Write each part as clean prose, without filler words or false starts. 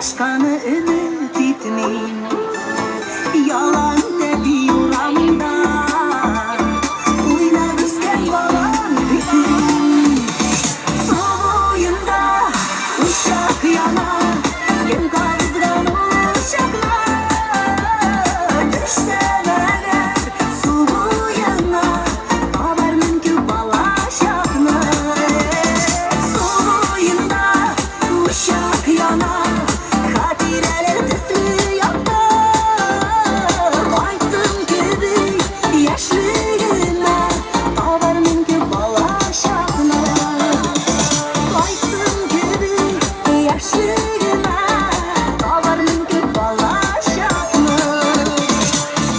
Башканы өмет итмим. Ялан тәпи урамда Уйнап үскән балам бит мин. Су буенда учак яна, Кем кабызган ул учакны? Төшсәм әгәр су буена, Табармын күп балачакны. Су буенда учак яна, Хатирәләр төсле якты. Кайттым кебек яшьлегемә, Табармын күп балачакны. Кайттым кебек яшьлегемә, Табармын күп балачакны.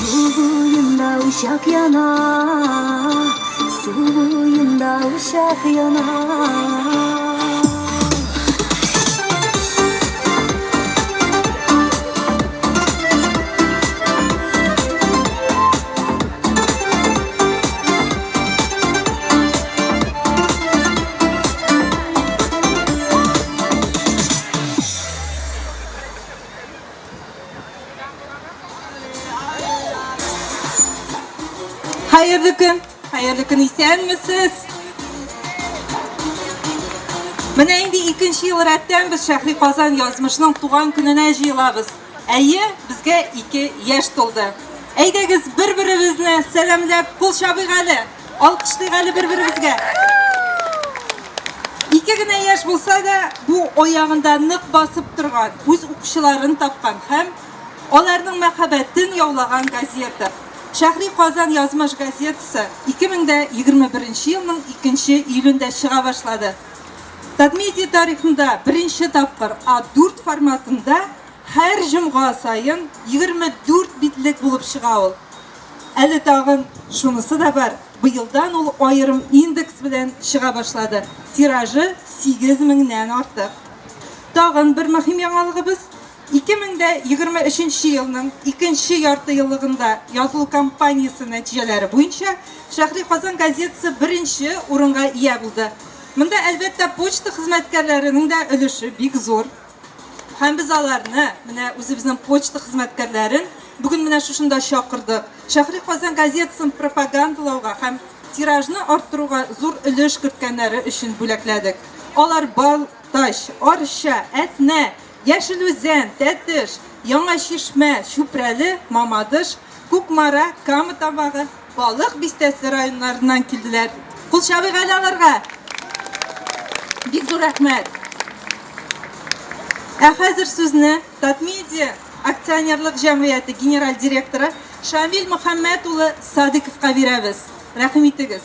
Су буенда учак яна, Су буенда учак яна. Хәерле көн, хәерле көн, исәнмесез. Менә инде икенче ел рәттән без Шәһри Казан язмышының туган көненә җыелабыз. Әйе, безгә ике яшь тулды. Әйдәгез, бер-беребезне сәламләп кул чабыйк әле, алкышлыйк әле бер-беребезгә. Ике генә яшь булса да, бу аягында нык басып торган, үз укучыларын тапкан һәм аларның мәхәббәтен яулаган газета. Шәһри Казан язмыш газетасы 2021 елның 2 июлендә чыга башлады. Татмедиа тарихында беренче тапкыр А4 форматында һәр җомга саен 24 битлек булып чыга ул. Әле тагын шунысы да бар, быелдан ул аерым индекс белән чыга башлады, тиражы 8 меңнән артык. Тагын бер мөһим яңалыгыбыз, 2023 елның икенче яртыеллыгында язылу кампаниясе нәтиҗәләре буенча Шәһри Казан газетасы беренче урынга ия булды. Монда, әлбәттә, почта хезмәткәрләренең дә өлеше бик зур. Һәм без аларны, менә үзебезнең почта хезмәткәрләрен бүген менә шушында чакырдык. Шәһри Казан газетасын пропагандалауга һәм тиражны арттыруга зур өлеш керткәннәре өчен бүләкләдек. Алар Балтач, Арча, Әтнә, Яшел Үзән, Тәтеш, Яңа Чишмә, Чүпрәле, Мамадыш, Кукмара, Кама Тамагы, Балык Бистәсе районнарыннан килделәр. Кул чабыйк әле аларга! Бик зур рәхмәт! Ә хәзер сүзне Татмедиа акционерлык җәмгыяте генераль директоры Шамил Мөхәммәт улы Садыковка бирәбез. Рәхим итегез.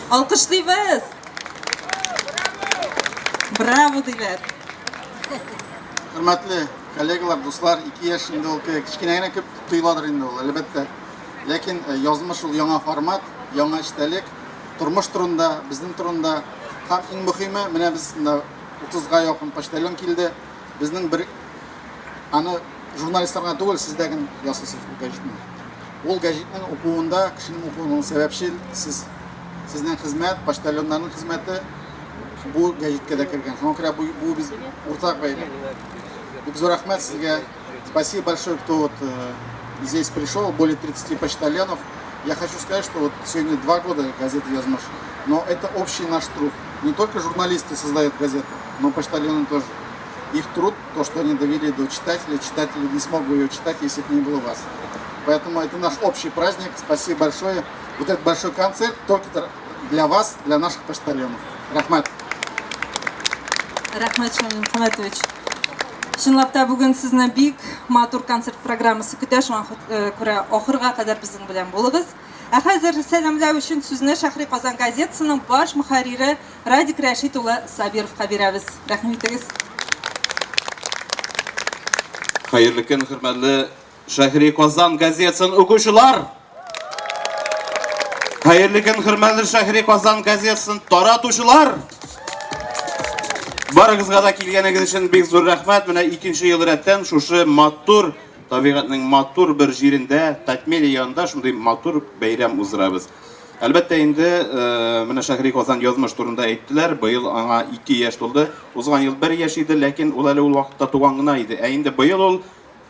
Алкышлыйбыз! Браво диләр. Хөрмәтле коллегалар, дуслар, ике яшь инде ул кечкенә генә күп тоеладыр инде ул, әлбәттә. Ләкин э, язмыш ул яңа формат, яңа эчтәлек, тормыш турында, безнең турында. Һәм иң мөһиме, менә без монда 30-га якын почтальон килде. Безнең бер аны журналистлар гына түгел, сез дә генә ясыйсыз ул гәҗитне. Ул гәҗитнең укуында, кешенең укуының сәбәпчел сез. Сезнең хезмәт, почтальоннарның хезмәте бу гәҗиткә дә кергән. Шуңа күрә бу, бу без уртак бәйрәм. Бик зур рәхмәт сезгә. Спасибо большое, кто вот э, здесь пришел, более 30 почтальонов. Я хочу сказать, что вот сегодня два года газета «Язмыш», но это общий наш труд. Не только журналисты создают газету, но почтальоны тоже. Их труд, то, что они довели до читателя, читатели не смог бы ее читать, если бы не было вас. Поэтому это наш общий праздник. Спасибо большое. Вот этот большой концерт только для вас, для наших почтальонов. Рәхмәт. Рәхмәт, Шамил Мөхәммәтович. Чынлап та бүген сезне бик матур концерт программасы көтә, шуңа э, күрә ахырга кадәр безнең белән булыгыз. Ә хәзер сәламләү өчен сүзне Шәһри Казан газетасының баш мөхәррире Радик Рәшит улы Сабировка бирәбез. Рәхим итегез. Хәерле көн, хөрмәтле Шәһри Казан газетасын укучылар! Хәерле көн, хөрмәтле Шәһри Казан газетасын таратучылар! Барыгызга да килгәнегез өчен бик зур рәхмәт. Менә икенче ел рәттән шушы матур табигатьнең матур бер җирендә, Татмедиа янында шундый матур бәйрәм уздырабыз. Әлбәттә инде, менә Шәһри Казан язмыш турында әйттеләр. Быел аңа 2 яшь тулды. Узган ел 1 яшь иде, ләкин ул әле ул вакытта туган гына иде. Ә инде быел ул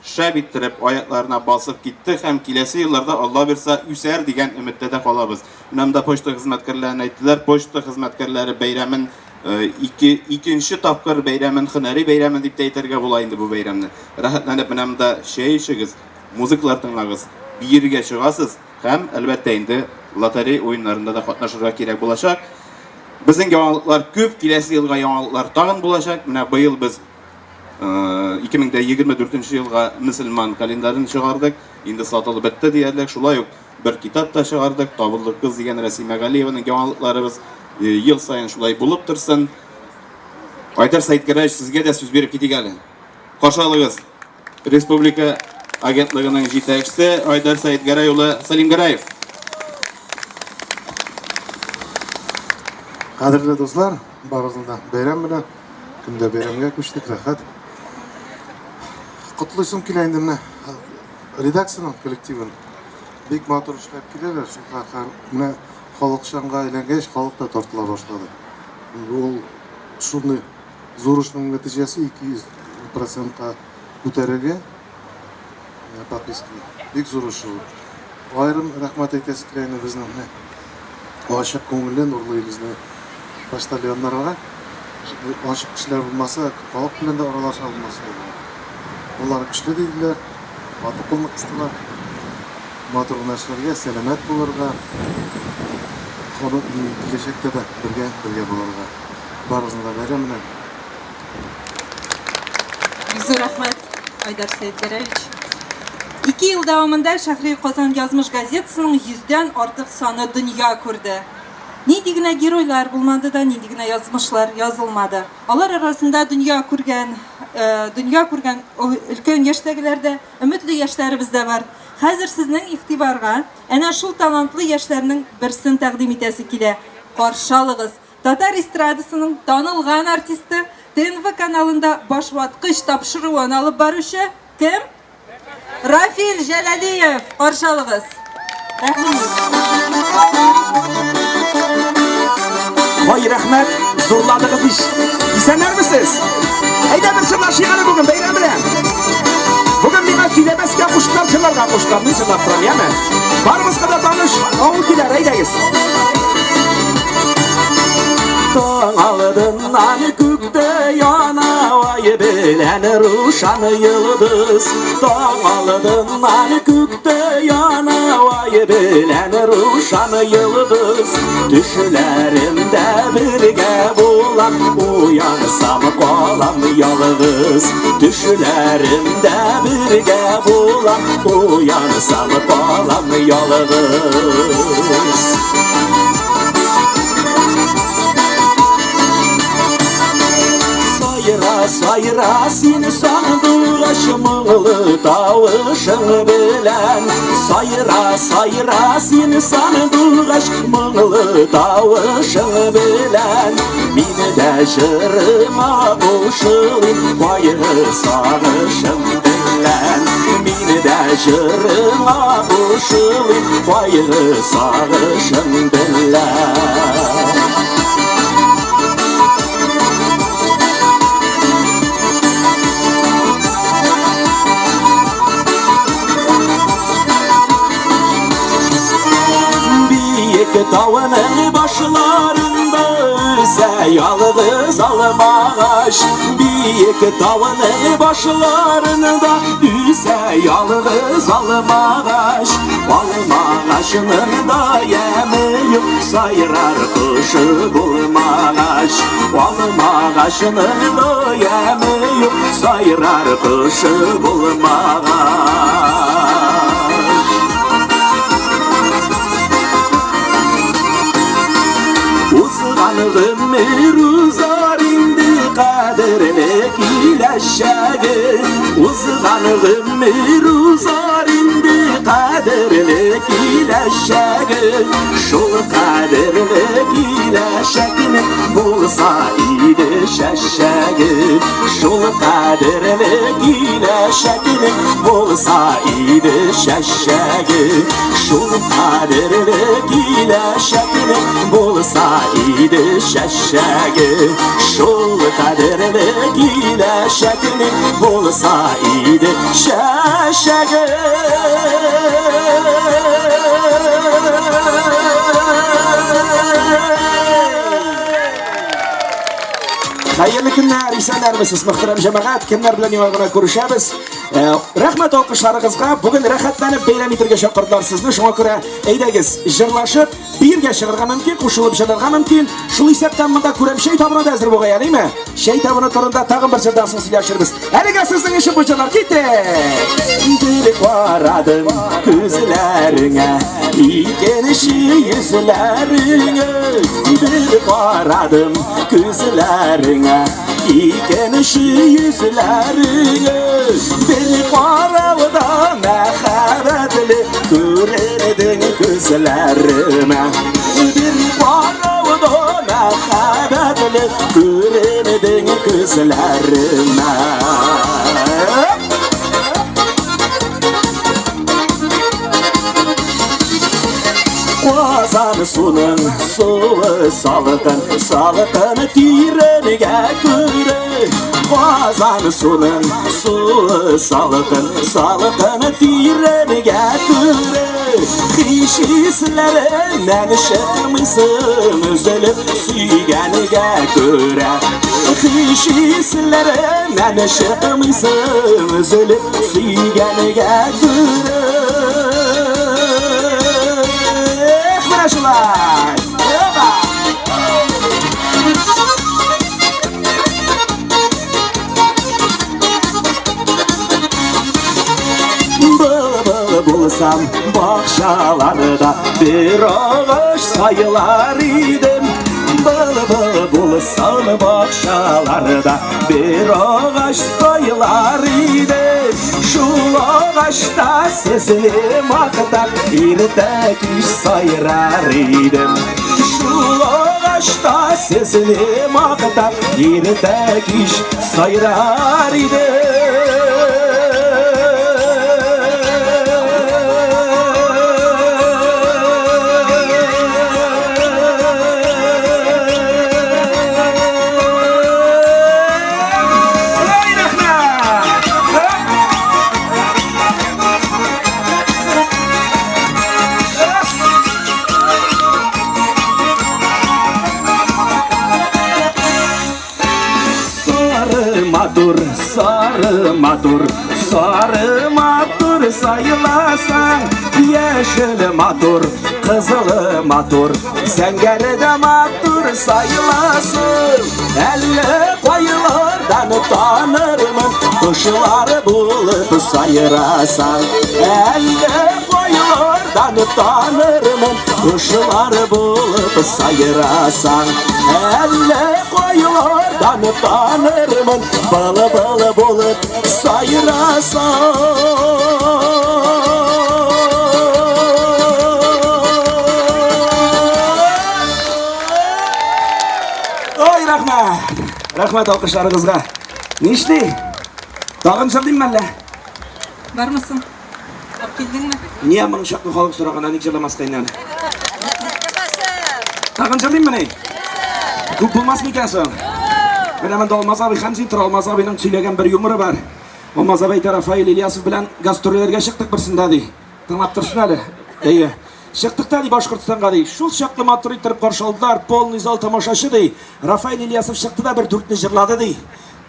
шәп иттереп аякларына басып китте һәм киләсе елларда Алла бирса үсәр дигән өметтә дә калабыз. Менә монда почта хезмәткәрләрен әйттеләр. Почта хезмәткәрләре бәйрәмен ике, икенче тапкыр бәйрәмен, һөнәри бәйрәмен дип тә әйтергә була инде бу бәйрәмне. Рәхәтләнеп менә монда чәй эчегез, музыкалар тыңлагыз, биергә чыгасыз. Һәм, әлбәттә инде, лотерей уеннарында да катнашырга кирәк булачак. Безнең яңалыклар күп, киләсе елга яңалыклар тагын булачак. Менә быел без 2024 елга мөселман календарен чыгардык. Инде сатылып бетте диярлек. Шулай ук бер китап та чыгардык. Табылдык кыз дигән Рәсимә Галиеваның яңалыкларыбыз ел саен шулай булып торсын. Айдар Сәетгәрәевич, сезгә дә сүз биреп китик әле. Каршы алыгыз. Республика агентлыгының җитәкчесе Айдар Сәетгәрәй улы Сәлимгәрәев. Кадерле дуслар, барыгызны да бәйрәм белән. Көндә бәйрәмгә күчтек, рәхәт. Котлыйсым килә инде менә редакциянең коллективын. Бик матур эшләп киләләр, шул менә халыкчанга әйләнгәч, халык та тартыла башлады. Ул шундый Зур эшнең нәтиҗәсе 200 процентка күтәрергә подписканы. Бик зур эш ул. Аерым рәхмәт әйтәсе килә инде безнең менә ачык күңелле, нурлы йөзле почтальоннарга. Ачык кешеләр булмаса, халык белән дә аралаша алмас иде. Куллары көчле диделәр, каты кулны кыстылар. Матур гына эшләргә, сәламәт булырга, киләчәктә дә бергә бергә булырга. Барыгызны да бәйрәм белән. Бик зур рәхмәт, Айдар Сәетгәрәевич. Ике ел дәвамында Шәһри Казан язмыш газетасының йөздән артык саны дөнья күрде. Нинди генә геройлар булмады да, нинди генә язмышлар язылмады. Алар арасында дөнья күргән, э, дөнья күргән өлкән яшьтәгеләр дә, өметле яшьләребез дә бар. Хәзер сезнең игътибарга әнә шул талантлы яшьләрнең берсен тәкъдим итәсе килә. Каршы алыгыз, Татар эстрадасының танылган артисты, ТНВ каналында Башваткыч тапшыруын алып баручы кем? Рафил Җәләлиев! Каршы алыгыз. Рәхим Ой, рәхмәт, зурладыгыз ич. Исәннәрмесез? Әйдә бер җырлашыйк әле бүген бәйрәм белән. Бүген миңа сөйләмәскә куштылар, җырларга куштылар. Мин җырлап торам, яме? Барыбызга да таныш авыл киләр, әйдәгез. Таң алдыннан күктә яна ай белән рушан йолдыз. Таң алдыннан күктә яна ай белән рушан йолдыз. Төшләремдә бергә булам, уянсам калам ялгыз. Төшләремдә бергә булам, уянсам калам ялгыз. Сайра, сайра син сандугач моңлы тавышың белән. Сайра, сайра син сандугач моңлы тавышың белән. Мин дә җырыма кушылыйм кайгы сагышым белән. Мин дә җырыма кушылыйм кайгы сагышым белән. Биек тауның башларында үсә ялгыз алмагач. Биек тауның башларында үсә ялгыз алмагач. Алмагачның да яме юк, сайрар кошы булмагач. Алмагачның да яме юк, сайрар кошы булмагач. Узган гомер узар инде кадерле киләчәге. Узган гомер узар инде кадерле киләчәге. Шул кадерле киләчәкне булса иде чәчәге. Шул кадерле киләчәге. Киләчәкнең булса иде чәчәге. Шул кадерле киләчәкнең булса иде чәчәге. Шул кадерле киләчәкнең булса иде чәчәге. Хәерле көннәр, исәннәрмесез, мөхтәрәм җәмәгать, кемнәр белән яңа гына күрешәбез. Э, рәхмәт алкышларыгызга. Бүген рәхәтләнеп бәйрәм итәргә чакырдылар сезне. Шуңа күрә әйдәгез, җырлашып, биергә чыгарга мөмкин, кушылып җырларга мөмкин. Шул исәптән монда күрәм чәй табыны да әзер бугай, әйеме? Чәй табыны турында тагын бер җырдан соң сөйләшербез. Әлегә сезнең өчен бу җырлар китте. Бер карадым күзләреңә, икенче йөзләреңә. Бер карадым күзләреңә, икенче йөзләреңә. Бер карауда мәхәббәтле күренең күзләремә. Бер карауда мәхәббәтле күренең күзләремә. Казан суның суы салкын, салкын тирәнгә күрә. Казан суның суы салкын, салкын тирәнгә күрә. Хиш исләреннән чыкмыйсың, өзелеп сөйгәнгә күрә. Хиш исләреннән чыкмыйсың, өзелеп сөйгәнгә күрә. Эх, менә шулай! Опа! Был-был булсам бакчаларда бер агач сайлар идем. Был-был булсам бакчаларда бер агач сайлар идем. Шул агачта сезне мактап иртә кич сайрар идем. Шул агачта сезне мактап иртә кич сайрар идем. Ай, рәхмәт! Сары матур, сары матур, сары матур сайыласаң, яшел матур, кызылы матур, зәңгәре дә матур сайыласың. Әллә кайлардан танырмын, кошлар булып сайрасаң. Әллә кайлардан танырмын, кошлар булып сайрасаң. Әллә кайлардан танырмын, былбыл булып сайрасаң. Ой, рәхмәт! Рәхмәт алкышларыгызга. Нишли? Тагын җырлыйм әллә? Бармысың? Алып килдеңме? Ния моң чаклы халык сораган, ник җырламаска инде аны? Тагын җырлыйммыни? Күп булмас микән соң? Менә монда Алмаз абый Хәмзин тора. Алмаз абыйның сөйләгән бер юморы бар. Алмаз абый әйтә, Рафаэль Ильясов белән гастрольләргә чыктык берсендә, ди. Тыңлап торсын әле. Әйе. Чыктык та, ди, Башкортстанга, ди. Шул чаклы матур иттереп каршы алдылар, полный зал тамашачы, ди. Рафаэль Ильясов чыкты да бер дүртне җырлады, ди.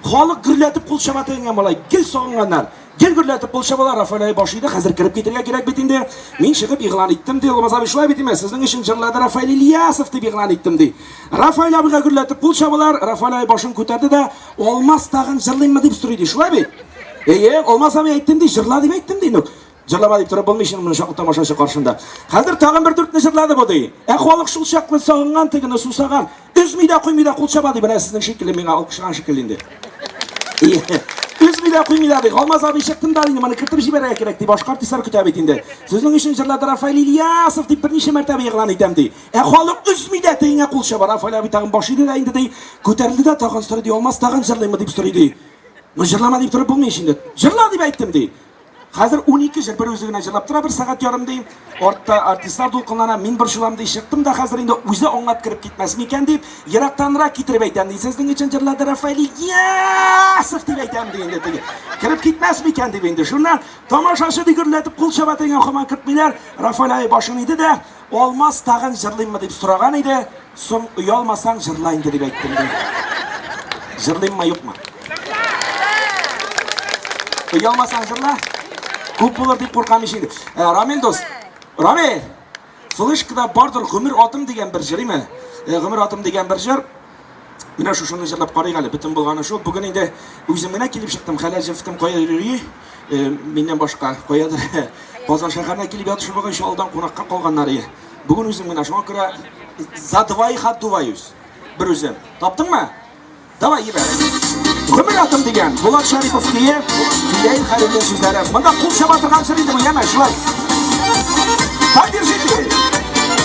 Халык гөрләтеп кул чаба тегеңә, малай. Гел сагынганнар. Гел гөрләтеп кул чабалар, Рафаэль абый баш иде, хәзер кереп китергә кирәк бит инде. Мин чыгып игълан иттем, ди. Алмаз абый шулай бит име? Сезнең өчен җырлады Рафаэль Ильясов дип игълан иттем, ди. Рафаэль абыйга гөрләтеп кул чабалар, Рафаэль абый башын күтәрде дә, Алмаз тагын җырлыйммы дип сорый, ди. Шулай бит? Әйе, Алмаз абый әйттем, ди, җырла дип әйттем, ди. Ну, җырлама дип торып булмый шуның моны чаклы тамашачы каршында. Хәзер тагын бер дүртне җырлады бу, ди. Ә халык шул чаклы сагынган тегене, сусаган. Өзми дә куймый да кул чаба, ди. Менә сезнең шикелле миңа алкышлаган шикелле инде. Өзми дә куймый да, ди. Алмаз абый чыктым да инде, моны кертеп җибәрергә кирәк, ди. Башка артистлар көтә бит инде. Сезнең өчен җырлады Рафаэль Ильясов дип берничә мәртәбә игълан итәм, ди. Ә халык өзми дә тегеңә кул чаба. Рафаэль абый тагын баш иде дә инде, ди. Күтәрелде дә тагын сорый, ди. Алмаз тагын җырлыймы дип сорый, ди. Ну җырлама дип торып булмый ич инде. Җырла дип әйттем ди. Хәзер 12 җыр бер үзе генә җырлап тора бер сәгать ярым ди. Артта артистлар дулкынлана, мин борчылам ди. Чыктым да хәзер инде үзе аңлап кереп китмәс микән дип, ерактанрак китереп әйтәм ди. Сезнең өчен җырлады Рафаэль Ильясов дип әйтәм ди инде теге. Кереп китмәс микән дип инде. Шуннан тамашачы ди гөрләтеп кул чаба дигән һаман кертмиләр. Рафаэль абый башын иде дә, Алмаз тагын җырлыйммы дип сораган иде, соң оялмасаң җырла инде дип әйттем ди. Җырлыйммы, юкмы? Оялмасаң җырла. Күп булыр дип куркам ич инде. Э, Рамил дус, Рамил, флешкада бардыр гомер атым дигән бер җыр име? Э, гомер атым дигән бер җыр. Менә шушыны җырлап карыйк әле. Бөтен булганы шул. Бүген инде үзем генә килеп чыктым. Хәләл җефетем кая йөри? Э, миннән башка каядыр. Казан шәһәренә килеп ятышы бүген Чаллыдан кунакка калганнар ие. Бүген үзем генә. Шуңа күрә за двоих отдуваюсь. Бер үзем. Таптыңмы? Давай, ебәр. Гомер атым дигән Булат Шарипов көе, Фидәил Хәлилнең сүзләре. Монда кул чаба торган җыр инде бу, яме, шулай. Поддержите!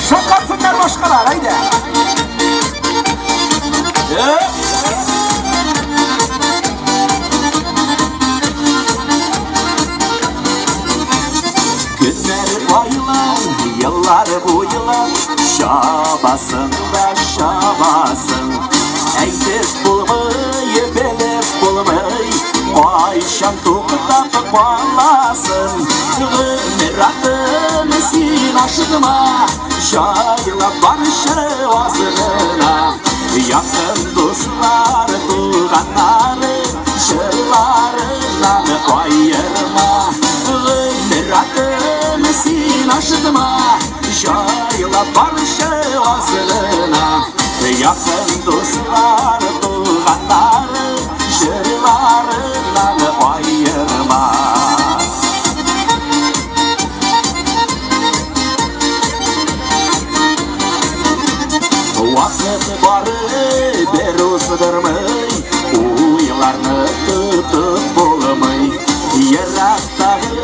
Шаккатсыннар башкалар, әйдә. Көннәр айлар, еллар буйлар, чабасың да чабасың. Әйтеп булмый, белеп булмый, кайчан туктап каласың. Гомер атым син ашыкма, җайлап барчы азгына. Якын дуслар, туганнары, җырларыннан аерма. Гомер атым син ашыкма, җайлап барчы азгына. Якын дуслар, туганнары, җырларыннан аерма. Вакыт бары бер уздырмый, уйларны тотып булмый. Ерактагы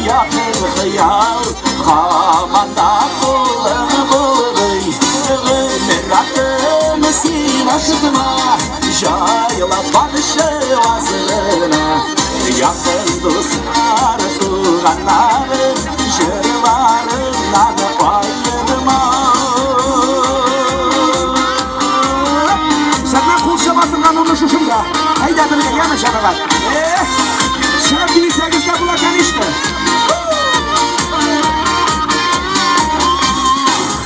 якын хыял һаман да кулың булмый. Гомер атым син ашыкма, җайлап барчы азгына. Якын дуслар, туганнар, җырларыннан аерма. Сәхнә кул чаба торган урыны шушында. Әйдә бергә, яме җәмәгать. Эх, чыгып килсәгез дә була, конечно.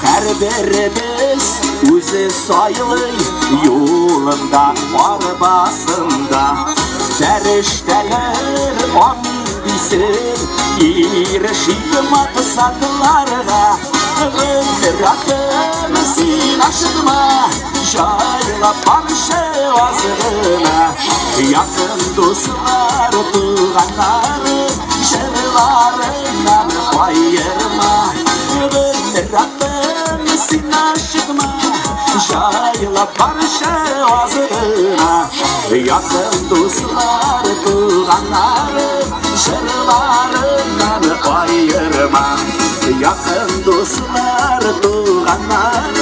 Һәрберебез үзе сайлый юлында, арбасында. Фәрештәләр амин дисен, ирешик максатларга. Гомер атым син ашыкма, җайлап барчы азгына. Якын дуслар, туганнар, җырларыннан аерма. Гомер атым син ашыкма, җайлап барчы азгына. Якын дуслар, туганнар, җырларыннан аерма. Якын дуслар, туганнар,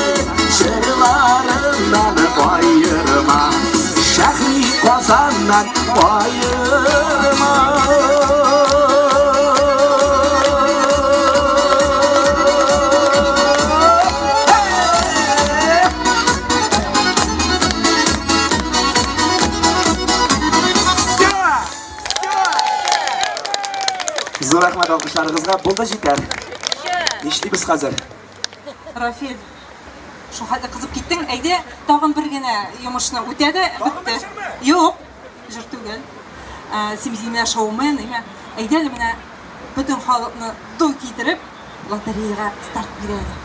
җырларыннан аерма. Шәһри Казаннан аерма. Зур рәхмәт алкышларыгызга. Булды җитәр. Нишлибез хәзер? Рафил, шул хәтле кызып киттең. Әйдә, тагын бер генә йомышны үтә дә бетте. Юк, җыр түгел. Ә, Син бит менә шоумен, әйме? Әйдә әле менә бөтен халыкны ду китереп, лотереяга старт бирә әле.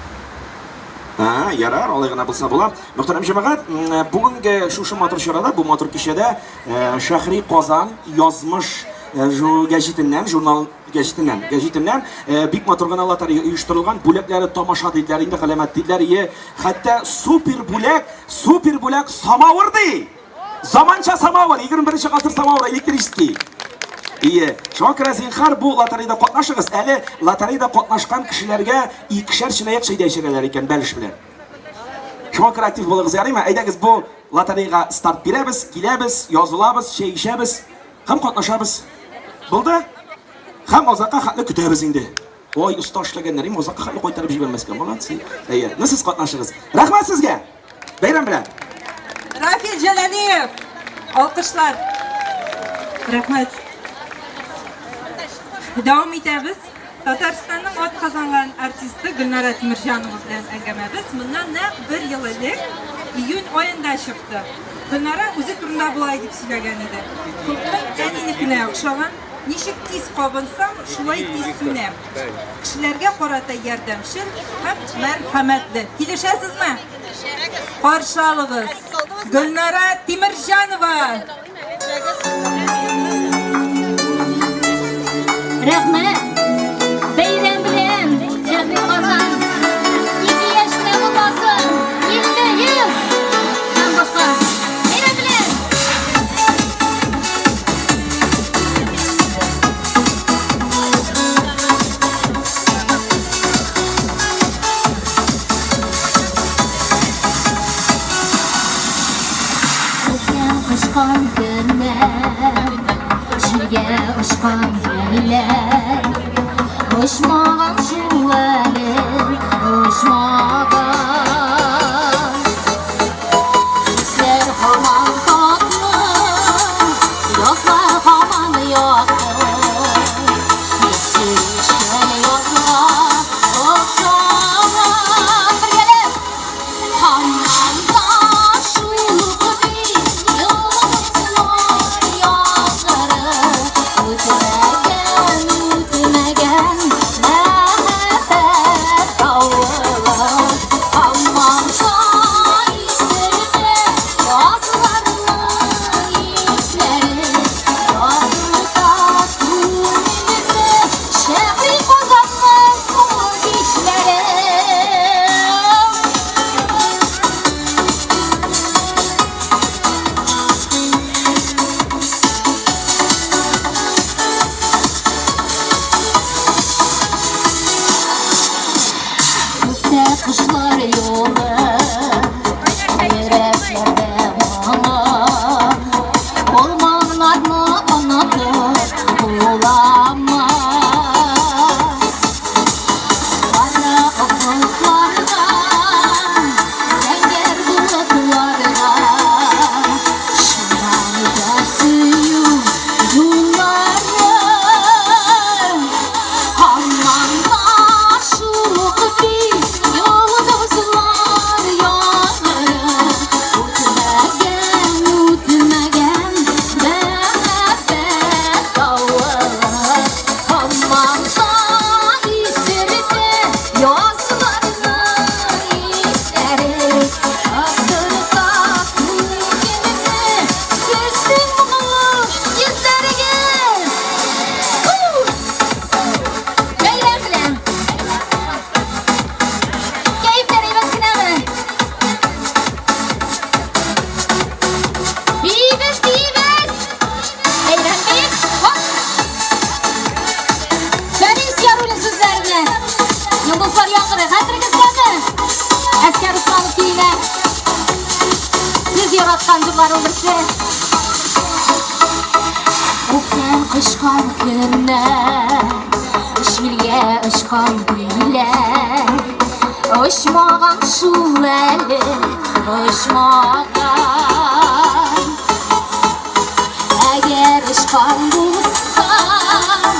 А, ярар, алай гына булса була. Мөхтәрәм җәмәгать, бүгенге шушы матур чарада, бу матур кичәдә э, Шәһри Казан язмыш э, гәҗитеннән, журнал гәҗитеннән, гәҗитеннән э, бик матур гына лотерея оештырылган. Бүләкләре тамаша диделәр, инде галәмәт диделәр. Ие, хәтта супер бүләк, супер бүләк самавыр ди. Заманча самавыр, 21 гасыр самавыры электрический. Ие, шуңа күрә зинхар бу лотереяда катнашыгыз. Әле лотереяда катнашкан кешеләргә икешәр чынаяк чәй дә эчерәләр икән бәлеш белән. Шуңа күрә актив булыгыз, ярыймы? Әйдәгез бу лотереяга старт бирәбез, киләбез, язылабыз, чәй эчәбез. Һәм катнашабыз. Булды? Һәм азакка хәтле көтәбез инде. Ой, оста эшләгәннәр, им азакка хәтле кайтарып җибәрмәскә. Молодцы. Әйе, ну сез катнашыгыз. Рәхмәт сезгә. Бәйрәм белән. Рафил Җәләлиев! Алкышлар. Рәхмәт. Дәвам итәбез. Татарстанның атказанган артисты Гөлнара Тимерҗанова белән әңгәмәбез моннан нәкъ бер ел элек июнь аенда чыкты. Гөлнара үзе турында болай дип сөйләгән иде. Холкым әнинекенә охшаган, ничек тиз кабынсам, шулай тиз сүнәм. Кешеләргә карата ярдәмчел һәм мәрхәмәтле. Килешәсезме? Каршы алыгыз. Гөлнара Тимерҗанова! Рәхмәт! Бәйрәм белән, Шәһри Казан! Ике яшь кенә булмасын, 50, 100 һәм башка. Бәйрәм белән! Үткән кышкан көннәр, җилгә очкан җилләр, очмаган шул әле, очмаган. Сер һаман татлы, язлар һаман якын. Сөешкән язга охшаган. Бергәләп! Һаман да шул ук бит йолдызлар яңгыры. Үтмәгән, үтмәгән мәхәббәт давылы. Һаман да исерде язларның исләре. Язылта күңелемне Шәһри Казанның зур кичләре. Күктә кошлар юлы, йөрәкләрдә моңы. Ул моңнарны онытып буламы? Кара офыкларга, зәңгәр болытларга, шуннан үтә сөю юллары. Һаман да шул ук бит йолдызлар яңгыры. Үтмәгән, үтмәгән мәхәббәт давылы. Һаман да исерде язларның исләре. Актырта күңелемне сезнең моңлы йөзләрегез. Бәйрәм белән! Кәефләр әйбәт кенәме? Биибез, биибез! Бәйрәм бит! Хоп! Фәнис Яруллин сүзләре белән. Йолдызлар яңгыры. Хәтерегездәме? Әскәр Усманов көенә. Сез яраткан җырларның берсе. Күктән кычкан көннәр, җилгә очкан гөлләр, очмаган шул әле, очмаган. Әгәр очкан булсам,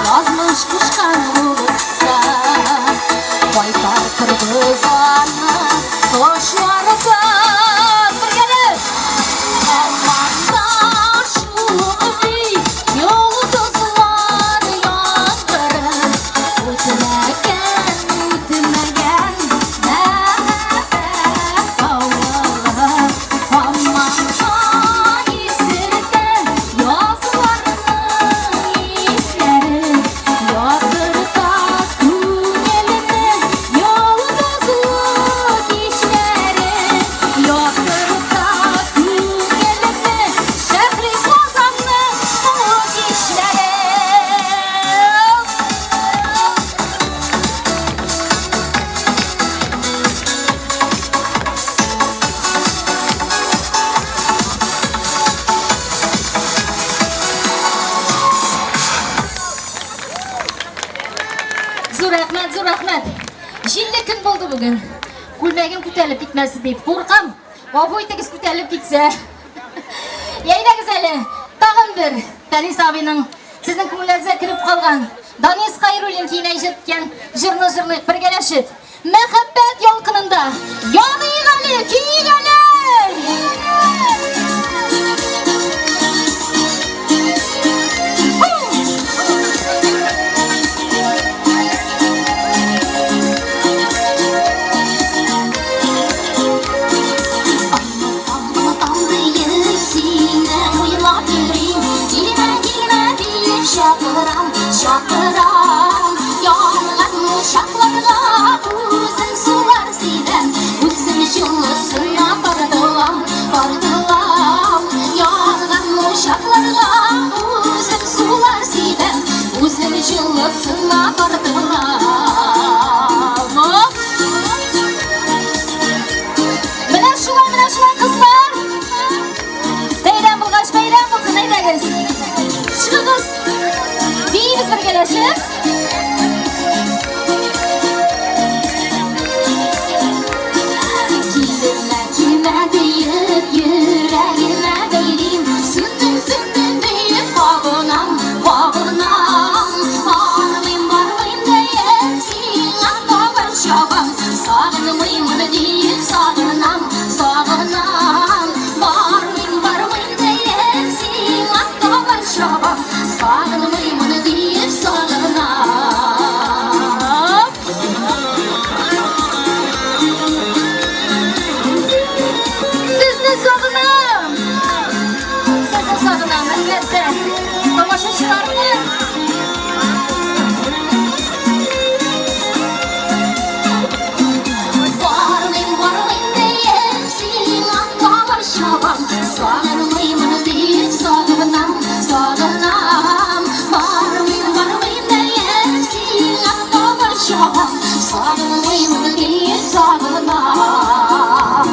язмыш кушкан булса, кайтар торбыз аны кошлардан. Бергәләп! Һаман да шул йолдызлар яңгыры. Үтмәгән, үтмәгән мәхәббәт давылы. Һаман да исертә язларның. Зур рәхмәт, зур рәхмәт. Җилле көн булды бүген. Күлмәгем күтәрелеп китмәсен дип куркам. Гафу итегез күтәрелеп китсә. Әйдәгез әле, тагын бер Фәнис абыйның сезнең күңелләрегезгә кереп калган Данис Хайруллин көенә иҗат җырны җырлыйк бергәләшеп. Мәхәббәт ялкынында яныйк әле, көйик әле! Онытам диеп сине уйлап йөрим, Килмә, килмә диеп чакырам, чакырам. Янган учакларга үзем сулар сибәм, Үзем җылысына тартылам, тартылам. Янган учакларга үзем сулар сибәм, Үзем җылысына тартылам. Менә шулай, менә шулай, кызлар. Бәйрәм булгач, бәйрәм булсын, әйдәгез. Чыгыгыз. Биибез бергәләшеп. Килмә, килмә диеп йөрәгемә бәйлим, Сүндем, сүндем диеп кабынам, кабынам. Бармыйм, бармыйм диеп сиңа табан чабам, Сагынмыймын диеп сагынам, сагынам. Бармыйм, бармыйм диеп сиңа табан чабам, Сагынмыймын диеп сагынам. Сезне сагынам. Сезне сагынам, әлбәттә. Тамашачыларны. Бармыйм, бармыйм диеп сиңа табан чабам, Сагынмыймын диеп сагынам, сагынам. Бармыйм, бармыйм диеп сиңа табан чабам, Сагынмыймын диеп сагынам.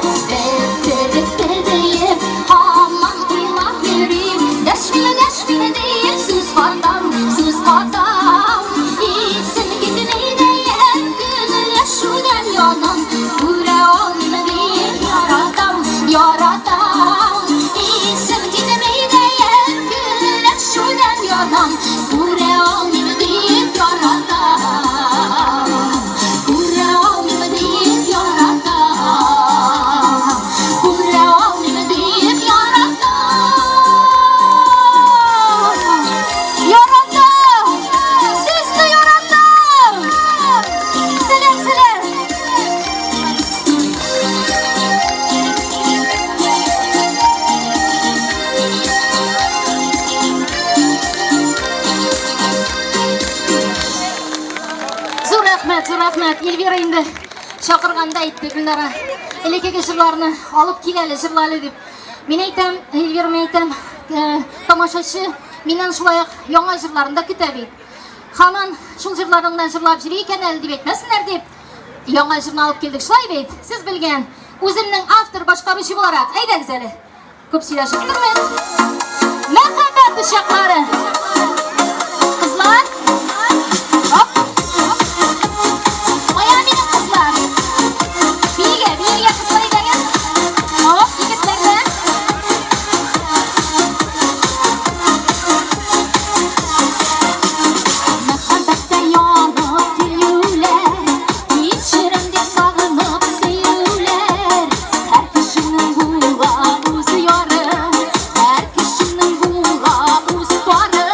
Бетте, бетте диеп һаман уйлап йөрим, Дәшмим, дәшмим диеп сүз катам, сүз катам. Исем китми диеп көнләшүдән янам, Күрә алмыйм диеп яратам, яратам. Исем китми диеп көнләшүдән янам, Күрә алмыйм диеп яратам. Күрә алмыйм диеп яратам. Күрә алмыйм диеп яратам. Яратам! Сезне яратам! Сәлам, сәлам! Зур рәхмәт, зур рәхмәт. Эльвира инде чакырганда әйтте, Гөлнара, элеккеге җырларны алып кил әле, җырла әле дип. Мин әйтәм, Эльвира, мин әйтәм, тамашачы миннән шулай ук яңа җырларын да көтә бит. Һаман шул җырларыңнан җырлап йөри икән әле дип әйтмәсеннәр дип, яңа җырны алып килдек. Шулай бит? Сез белгән, үземнең автор, башкаручы буларак, әйдәгез әле. Күп сөйләшеп тормыйк. Мәхәббәт учаклары. Кызлар. Оп. Кая минем кызлар? Биергә, биергә кызлар әйдәгез. Оп, егетләр дә. Мәхәббәттә янып көюләр, Кичерәм дип сагынып сөюләр. Һәр кешенең була үз яры, Һәр кешенең була үз пары.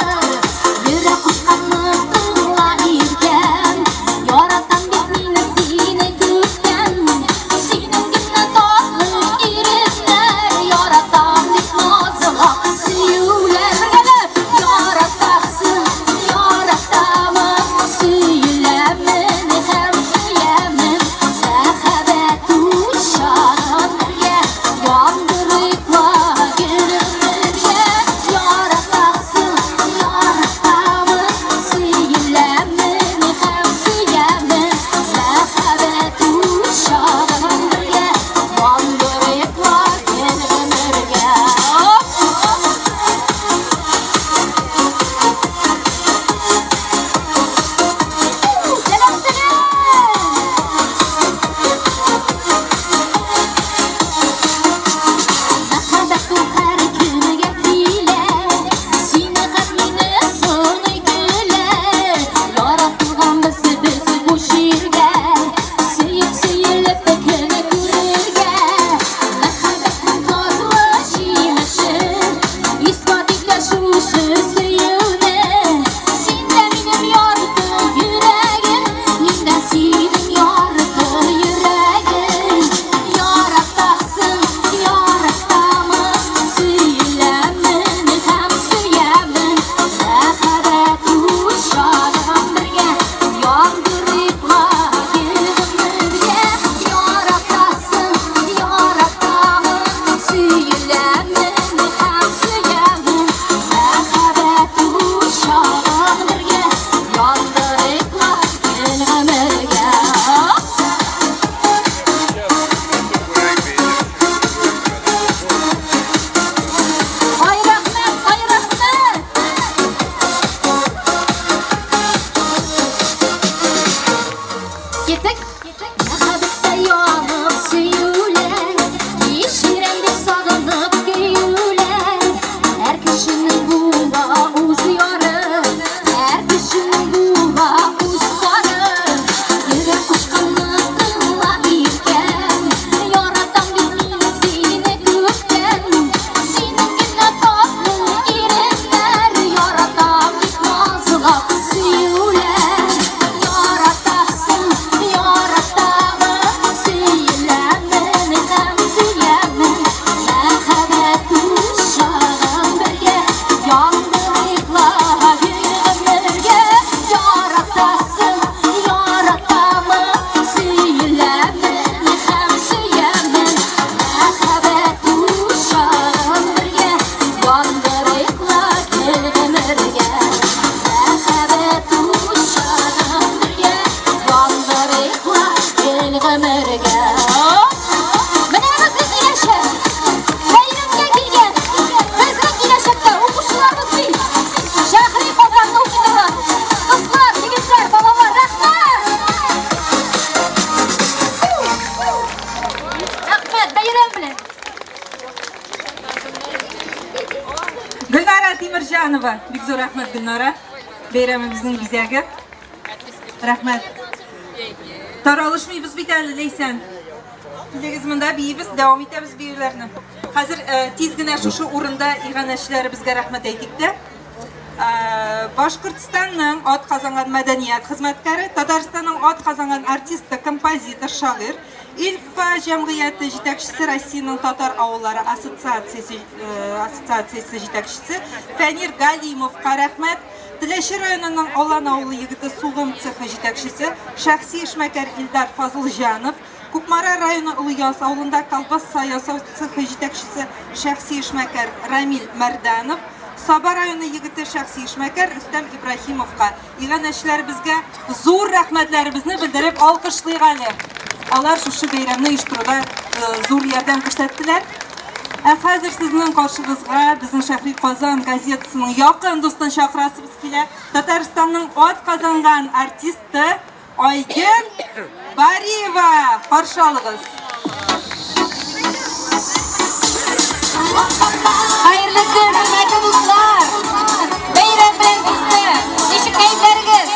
Галимова. Бик зур рәхмәт, Гөлнара. Бәйрәмебезнең бизәге. Рәхмәт. Таралышмыйбыз бит әле, Ләйсән. Килегез монда, биибез, дәвам итәбез биюләрне. Хәзер э, тиз генә шушы урында иганәчеләребезгә рәхмәт әйтик тә. Э, Башкортстанның ат казанган мәдәният хезмәткәре, Татарстанның ат казанган артисты, композитор, шагыйрь, Ильфа җәмгыяте җитәкчесе, Россиянең татар авыллары ассоциациясе, э, ассоциациясе җитәкчесе Фәнир Галимовка рәхмәт. Теләче районының Алан авылы егете сугым цехы җитәкчесе, шәхси эшмәкәр Илдар Фазылҗанов, Кукмара районы Олы Яз авылында колбаса ясау цехы җитәкчесе, шәхси эшмәкәр Рамил Мәрданов, Саба районы егете шәхси эшмәкәр Рөстәм Ибраһимовка, иганәчеләребезгә зур рәхмәтләребезне белдереп алкышлыйк әле. Алар шушы бәйрәмне оештыруда зур ярдәм күрсәттеләр. Ә хәзер сезнең каршыгызга безнең Шәһри Казан газетасының якын дустын чакырасыбыз килә. Татарстанның ат казанган артисты Айгөл Бариева, каршы алыгыз. Хәерле көн, хөрмәтле дуслар! Бәйрәм белән сезне! Ничек кәефләрегез?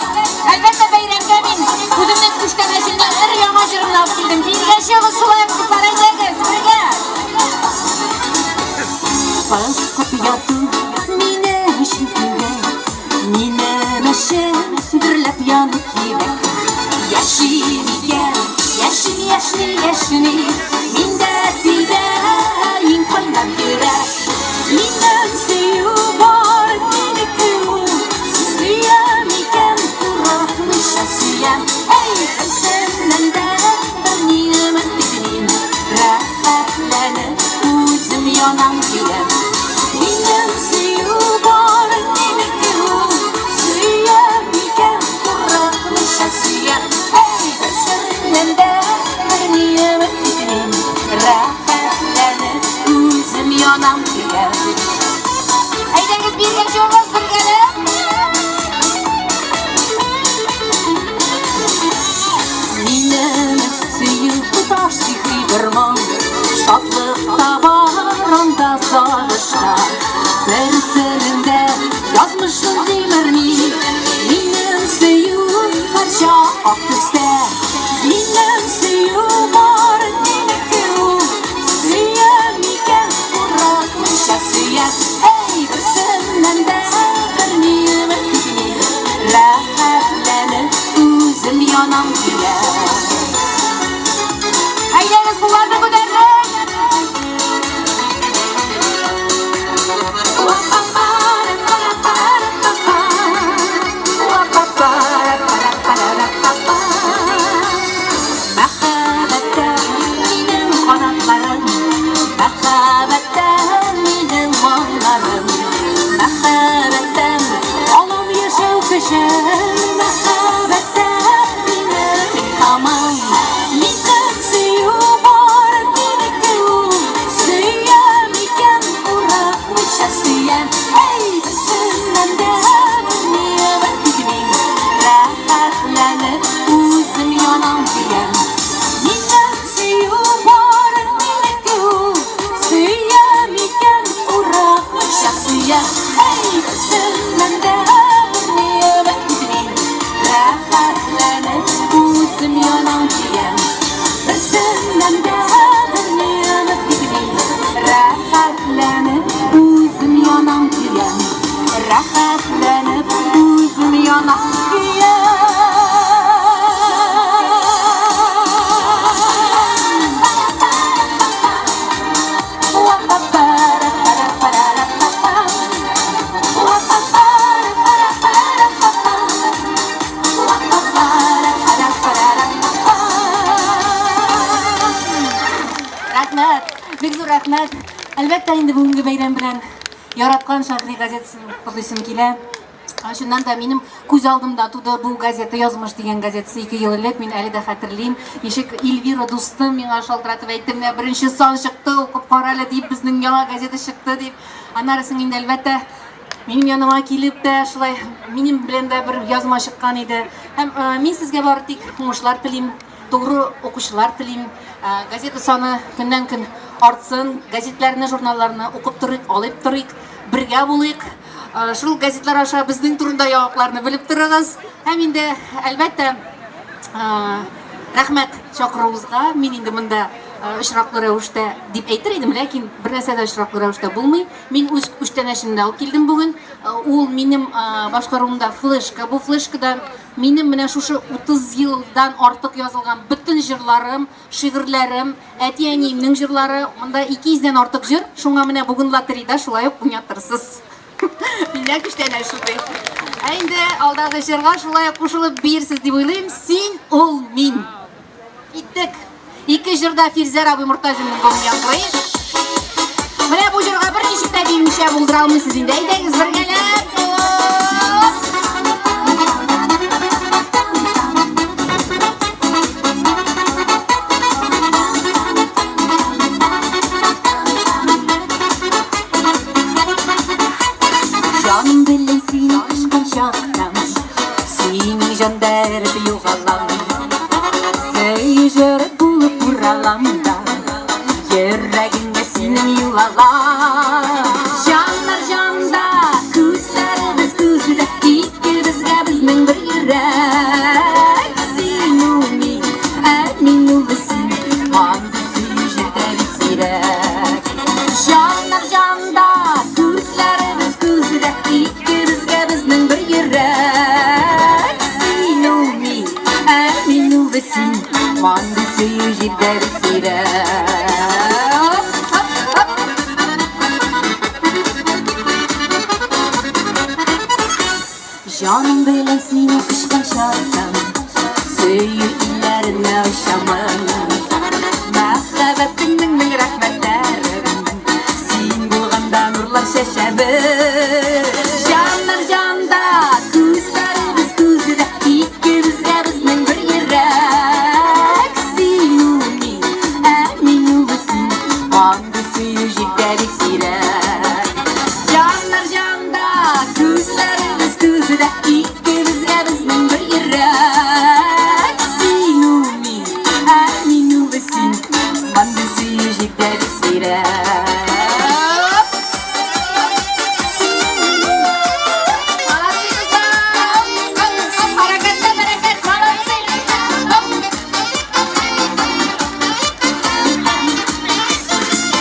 Әлбәттә, бәйрәмгә мин үземнең күчтәнәчемне өр-яңа җырымны алып килдем. Биергә чыгыгыз шулай ук, дуслар, әйдәгез, бергә! Пыскып яту минем өчен түгел, Минем өчен дөрләп яну кирәк. Яшим икән, яшим яшьни яшьни, Миндә тибә иң кайнар йөрәк. Минем сөю бар, минеке ул, Сөям икән, курыкмыйча сөям. Әй, берсеннән дә берни өмет итмим, Рәхәтләнеп үзем янам көям. Минем сөю бар, минеке ул, Сөям икән, курыкмыйча сөям. Әй, берсеннән дә берни өмет итмим, Рәхәтләнеп үзем янам көям. Әйдәгез, биергә чыгыгыз бергәләп! Минем сөю тоташ сихри бер моң, Шатлык та бар анда сагышта. Берсенең дә язмышын җимерми, Минем сөю һәрчак ак төстә. Минем сөю бар, минеке ул, Сөям икән, курыкмыйча сөям. Әй, берсеннән дә берни өмет итми, Рәхәтләнеп үзем янам көям. Әйдәгез, кулларны күтәрдек! Мәхәббәттә минем канатларым, Мәхәббәттә минем моңнарым, Мәхәббәттән алам яшәү көчен, Мәхәббәттә минем илһамым. Минем сөю бар, минеке ул, Сөям икән, курыкмыйча сөям. Әй, берсеннән дә берни өмет итмим, Рәхәтләнеп үзем янам көям. Минем сөю бар, минеке ул, Сөям икән, курыкмыйча сөям. Әй, берсеннән дә берни өмет итмим, Рәхәтләнеп үзем янам көям. Берсеннән дә берни өмет итмим, Рәхәтләнеп үзем янам көям. Рәхәтләнеп үзем янам Рәхмәт, бик зур рәхмәт. Әлбәттә инде бүгенге бәйрәм белән яраткан Шәһри газетасын котлыйсым килә. Чыннан да минем күз алдымда туды бу газета, Язмыш дигән газетасы 2 ел элек, мин әле дә хәтерлим. Ничек Эльвира дустым миңа шалтыратып әйтте, менә беренче сан чыкты, укып кара әле дип, безнең яңа газета чыкты дип. Аннары соң инде әлбәттә минем яныма килеп тә шулай минем белән дә бер язма чыккан иде. Һәм мин сезгә бары тик уңышлар телим, тугры укучылар телим. Газета саны көннән-көн артсын, газетләрне, журналларны укып торыйк, алып торыйк, бергә булыйк. Шул газетлар аша безнең турында яңалыкларны белеп торыгыз. Һәм инде, әлбәттә, рәхмәт чакыруыгызга. Мин инде монда очраклы рәвештә дип әйтер идем, ләкин бер нәрсә дә очраклы рәвештә булмый. Мин үз күчтәнәчемне алып килдем бүген. Ул минем башкаруымда флешка. Бу флешкада минем менә шушы 30 елдан артык язылган бөтен җырларым, шигырьләрем, әти-әниемнең җырлары. Монда 200 дән артык җыр. Шуңа менә бүген лотерейда шулай ук уйнатырсыз. Миннән күчтәнәч шундый. Ә инде алдагы җырга шулай ук кушылып биерсез дип уйлыйм. Син ул мин. Киттек. Ике җырда Фирзәр абый Мортазинның бүген яңгырый. Менә бу җырга берничек тә биемичә булдыра алмыйсыз инде. Әйдәгез бергәләп. Җаным белән сине кочкан чакта, Синең җанда эреп югалам. Сөю җыры булып уралам да, Йөрәгеңә синең юл алам. Җаннар җанда, күзләребез күздә, Икебезгә безнең бер йөрәк. Син ул мин, ә мин ул син, Андый сөю җирдә бик сирәк. Җаннар җанда, күзләребез күздә, Икебезгә безнең бер йөрәк. Син ул мин, ә мин ул син, Мондый сөю җирдә бик сирәк. Хоп, хоп, хоп. Җаным белән сине кочкан чакта, Сөю илләренә очамын. Мәхәббәтеңнең мең рәхмәтләрен, Син булганда нурлар чәчәбез. Җаннар җанда, күзләребез күздә, Икебезгә безнең бер йөрәк. Син ул мин, ә мин ул син, Андый сөю җирдә бик сирәк. Җаннар җанда, күзләребез күздә, Икебезгә безнең бер йөрәк. Син ул мин, ә мин ул син, Мондый сөю җирдә бик сирәк. Молодцы, кызлар! Хәрәкәттә бәрәкәт, молодцы!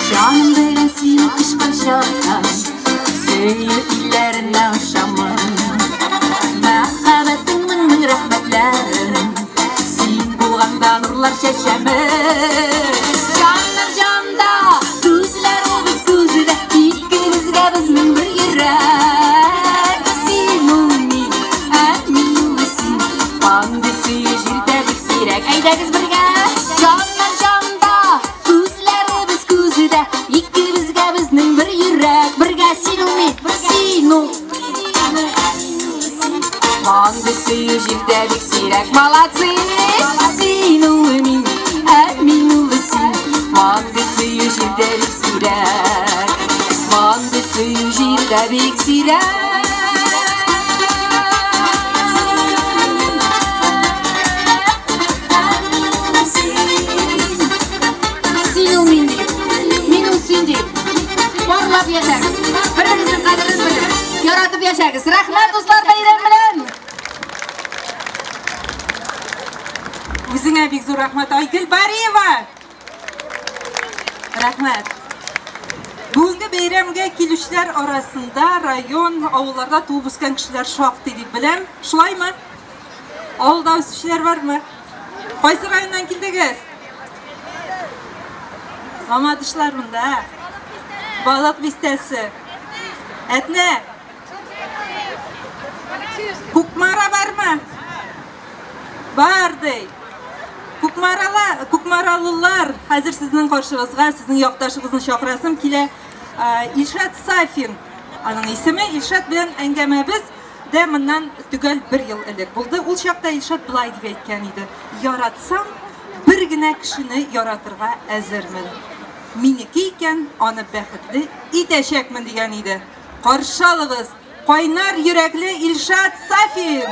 Җаным белән сине кочкан чакта, Сөю илләренә очамын. Мәхәббәтең мең-мең рәхмәтләрен, Син булганда нурлар чәчәмен. Җаннар җанда, күзләребез күздә, Икебезгә безнең бер йөрәк. Син ул мин, ә мин ул син, Андый сөю җирдә бик сирәк. Әйдәгез бергә! Җаннар җанда, күзләребез күздә, Икебезгә безнең бер йөрәк. Бергә син ул мин, син ул. Мондый сөю җирдә бик сирәк. Молодцы! Син ул мин, ә мин ул син. Мондый сөю җирдә бик сирәк. Мондый сөю җирдә бик сирәк. Син ул мин дип, мин ул син дип. Парлап яшәгез. Бер-берегезнең кадерен белеп, яратып яшәгез. Рәхмәт, дуслар, бәйрәм белән! Үзеңә бик зур рәхмәт, Айгөл Бариева! Рәхмәт. Бүгенге бәйрәмгә килүчеләр арасында район, авылларда туып үскән кешеләр шактый дип беләм. Шулаймы? Авылда үсүчеләр бармы? Кайсы районнан килдегез? Мамадышлар монда. Балык бистәсе. Әтнә. Кукмара бармы? Бар ди. Кукмарала, кукмаралылар, хәзер сезнең каршыгызга, сезнең якташыгызны чакырасым килә. Илшат Сафин, аның исеме. Илшат белән әңгәмәбез дә моннан төгәл бер ел элек булды. Ул чакта Илшат болай дип әйткән иде: "Яратсам, бер генә кешене яратырга әзермен. Минеке икән, аны бәхетле итәчәкмен" дигән иде. Каршы алыгыз, Кайнар йөрәкле Илшат Сафин!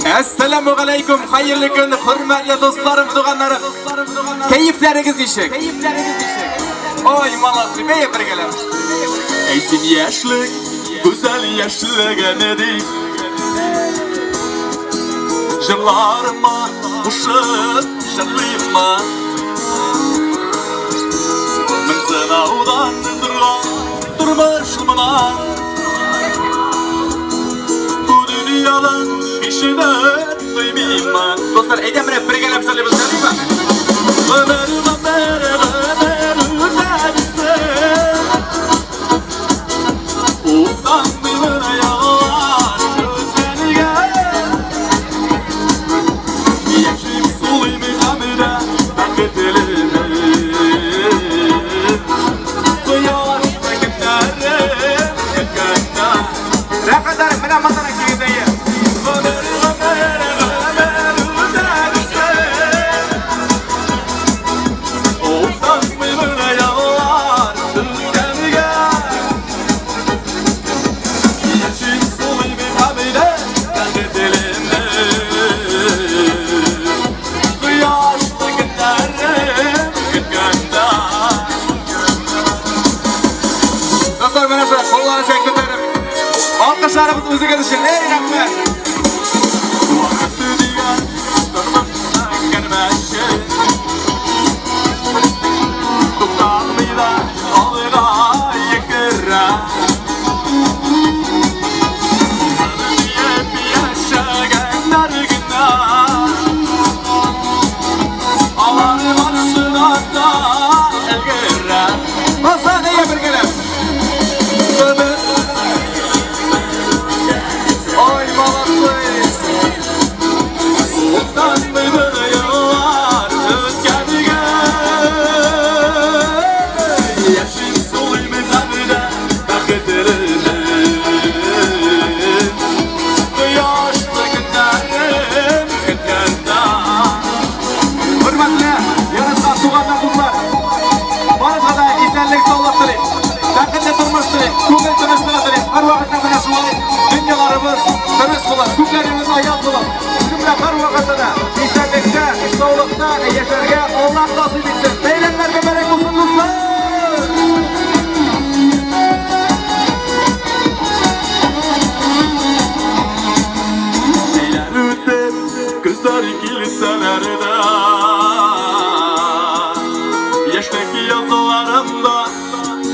Әссәламу галәйкүм, хәерле көн, хөрмәтле дусларым, туганнарым. Кәефләрегез ничек? Ой, молодцы, бәя бергәләп. Әй син яшьлек, гүзәл яшьлегене дип Җырларыма кушып җырлыйммы Мең сынаудан торган тормыш мына Бу дөньядан һич дә туймыйммы Дуслар, әйдә менә бергәләп җырлыйбыз, ярыймы? Гомер, гомер, гомер үтәбезсең Уфтанмый менә еллар үткәнгә Яшим, сулыйм гамдә, бәхетлемен Кояшлы көннәрем көткәндә Рәхмәт, менә монда килгәндә. Гомер, гомер, гомер үтәбезсең Уфтанмый менә еллар үткәнгә Яшим, сулыйм гамдә, бәхетлемен Кояшлы көннәрем көткәндә Дуслар, менә шулай кулларын шулай күтәреп. Алкышларыбыз үзегез өчен. Эй, рәхмәт. Вакыт дигән тормышта кәрмәше Тукталмый да алга йөгерә Диеп яшәгәннәр генә Алар барысына да өлгерә Дуслар, әйдә бергәләп. Гомер Ой, молодцы. Уфтанмый менә еллар үткәнгә Яшим, сулыйм гамдә, бәхетлемен Кояшлы көннәрем көткәндә Хөрмәтле, яраткан туганнар, дуслар. Барыгызга да исәнлек, саулык телим. Бәхетле тормыш телим, күңел тынычлыгы телим. Һәрвакытта менә шулай дөньяларыбыз тыныч булыр, күкләребез аяз булыр. Җөмлә һәрвакытта да исәнлектә, саулыкта яшәргә Аллаһ насыйп итсен. Бәйрәмнәр мөбарәк булсын, дуслар! Җәйләр үтеп, көзләр килсәләр дә Яшьлек язларымда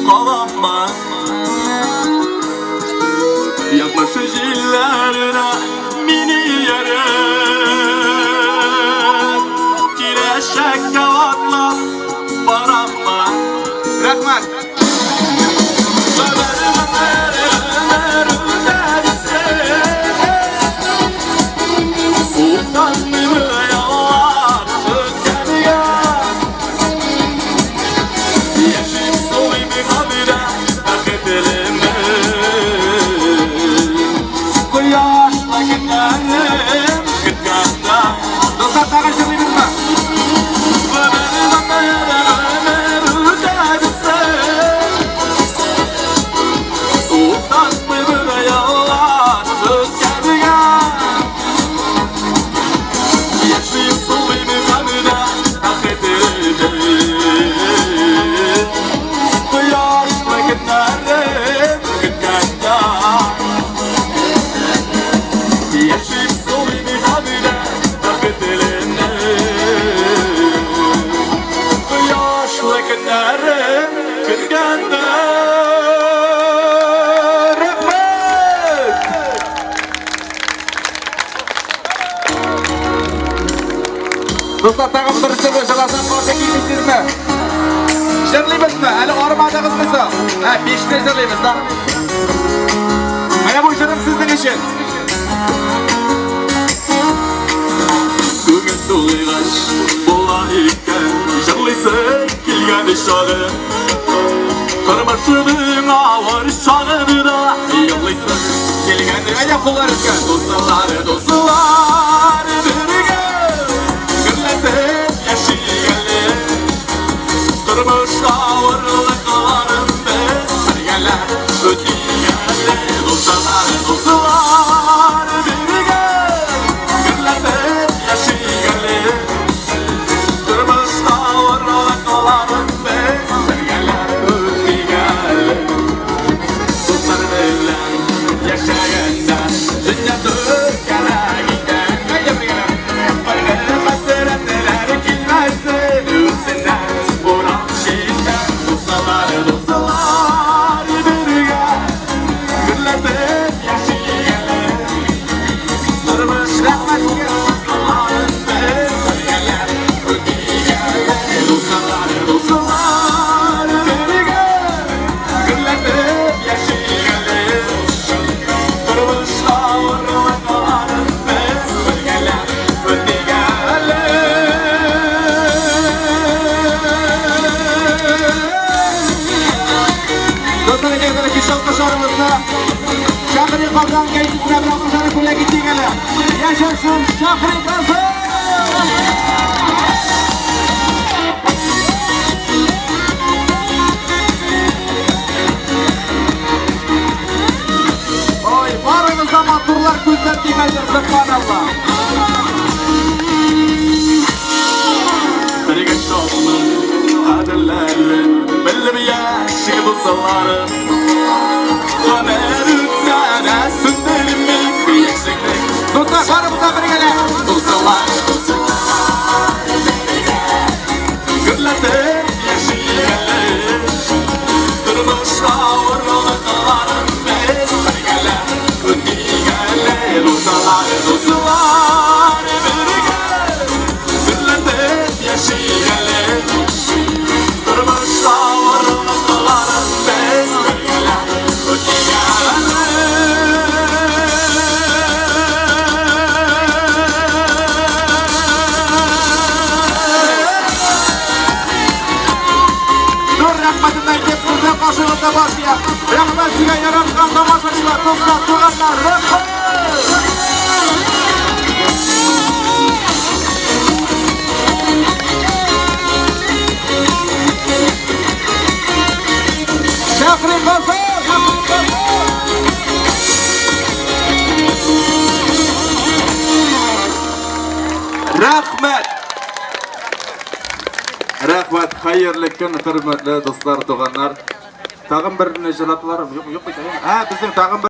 каламмы Язмыш җилләренә мине ияреп Киләчәккә атлап бараммы Рәхмәт. Гомер, гомер, гомер үтәбезсең Уфтанмый еллар үткәнгә Яшим, сулыйм гамдә, бәхетлемен Кояшлы көннәрем көткәндә Дуслар, тагын җырлыйбызмы? Гомер, гомер, гомер үтәбезсең Уфтанмый менә еллар үткәнгә Яшим, сулыйм гамдә, бәхетлемен Кояшлы көннәрем көткәндә Яшим, сулыйм гамдә, бәхетлемен Кояшлы көннәрем көткәндә Рәхмәт! Дуслар, тагын бер җыр җырласам, каршы килмисезме? Җырлыйбызмы? Әле армадыгызмы соң? Ә, бишле җырлыйбыз да. Менә бу җырым сезнең өчен. Күңел тулыгач була икән Җырлыйсы килгән чагы Тормышының авыр чагында Елыйсы килгән Әйдә куллар өскә. Дуслар, дуслар бергә Гөрләтеп яшик әле Тормыш авырлыкларын без бергәләп үтик әле Дуслар, дуслар бергә Гөрләтеп яшик әле Тормыш авырлыкларын без бергәләп Яшәсен Шәһри Казан! Ой, барыгыз да матурлар күзләр тигәндер, сөбханалла. Бергә шатлык, кадерләре, белеп яши дусларым. Гомер үтсә дә сүндерми яшьлекнең. Дуслар, барыбыз да бергәләп. Дуслар, гөрләтеп яшик әле. Тормыш авырлыкларын без бергәләп үтик әле. Дуслар, дуслар, бергә гөрләтеп яшик әле. Тормыш авырлыкларын без бергәләп үтик әле. Зур рәхмәтемне әйтеп, сезнең каршыгызда баш иям. Рәхмәт сезгә яраткан тамашачылар, дуслар, туганнар, рәхмәт! Шәһри Казан! Рәхмәт! Рәхмәт, хәерле көн, хөрмәтле дуслар, туганнар. Тагын берне җырлаталар, юк, юк бит, әйе. Ә, безнең тагын бер